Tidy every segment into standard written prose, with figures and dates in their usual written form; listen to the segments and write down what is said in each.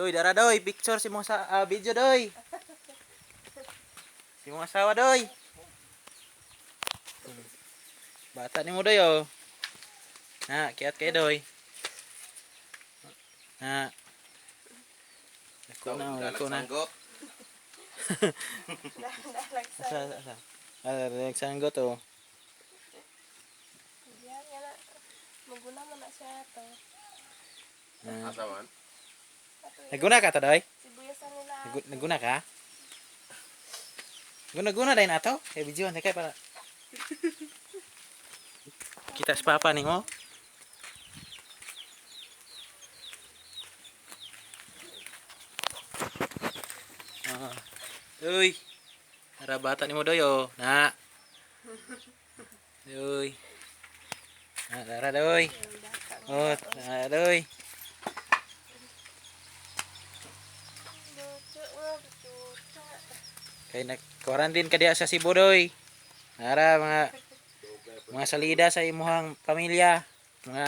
Doy, dara doy, picture si mong sa video doy. Si mong asawa doy. Bata ni mo doy oh. Na, kiat kay doy. Na. Dako na, oh, dako na. Sanggot. Asa, asa. Ah, nagsanggot oh. Diyan nga na. Maguna man na siya to. Na. Asa man? Ato Naguna ka to doy? Sibuyasan nila. Naguna ka? Guna-guna din ato. Kay video kay para kita sa papa nimo. Ah. Uy. Ara bata nimo doy oh. Na. Uy. Na, tara doy. Oh, tara doy. Luto nga, luto. Kay nag-quarantine ka diha sa Cebu doy. Ara mga salida sa imuhang pamilya, mga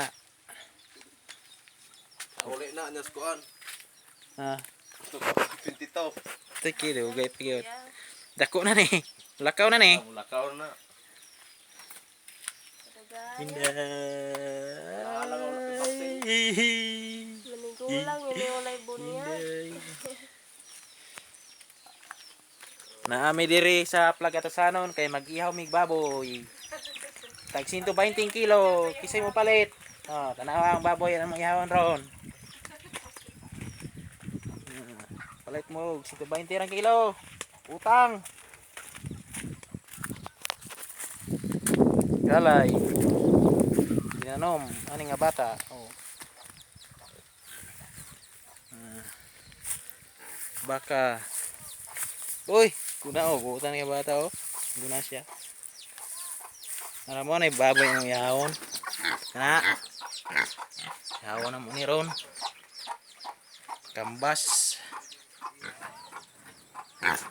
Uli na anyas kuan. ah, 22. tiki dugay pa gyud. Yeah. Dako na ni. Lakaw na ni. Ang lakaw na. Dugay. Inday. Manigulang ini walay bunya. Inday. Naami diri sa Plagatasanon kay mag-ihaw mig baboy. Tag 120 kilo, kisay mo palit. Oh, tanawa ang baboy ang ihawan ron. Palit mo og 120 rang kilo. Utang. Galay. Ginanom ani nga bata. Oh. Ah. Baka. Uy, guna oh, buutan nga bata oh. Guna siya. Alam mo na baboy ang ihawon. Na. Ihawon na mo ni ron. Kambas.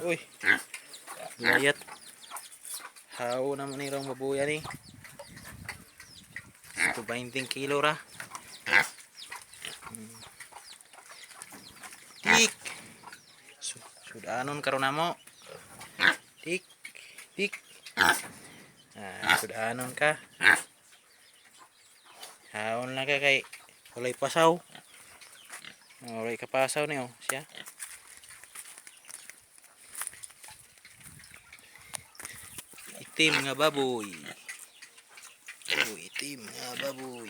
Uy. Layat. Hawo na mo ni ron babuya ni. Ito 20 kilo ra. Tik. Sudanon karon namo. Tik. Tik. Ah, sudanon ka. Haon lang ka kay walay pasaw. Oh, walay kapasaw niyo siya. Itim nga baboy. Oh, itim nga baboy.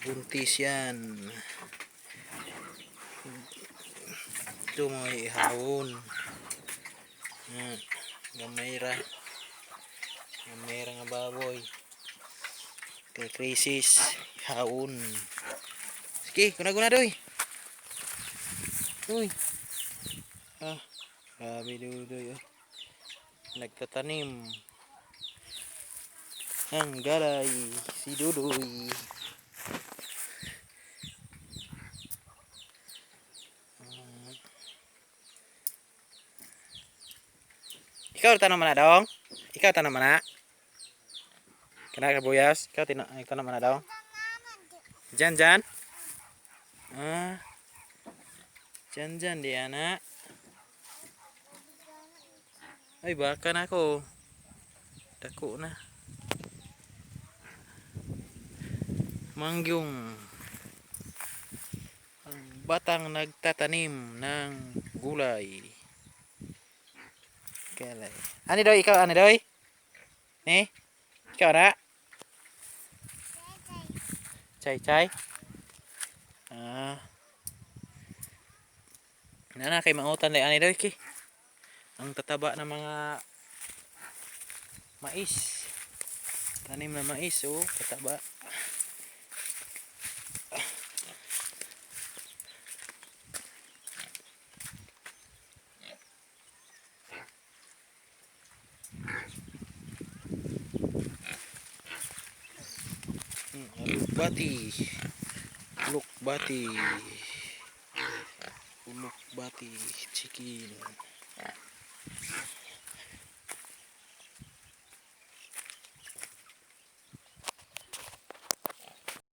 Buntis yan. Ito mga ihawon. Ah, gamay ra. Gamay ra nga baboy. Kay crisis, ihawon. Sige, guna-guna doy. Uy. Ah, grabe doy oh. Nagtatanim. Ang galay, si Dudoy. Ikaw tanong man na dong. Ikaw tanong man na. Kana ka buyas. Ikaw tanong man na dong. Diyan diyan. Ah. Diyan diyan di ana. Ay baka na ako. Dako na. Mangyong. Ang batang nagtatanim ng gulay. Kalay. Ani doy, ikaw ani doy? Ni? Ikaw na? Chay chay. Ah. Nana kay mangutan lay ani doy ki. Ang tataba ng mga mais. Tanim na mais oh, tataba. Alukbati. Ulukbati. Ulukbati chicken.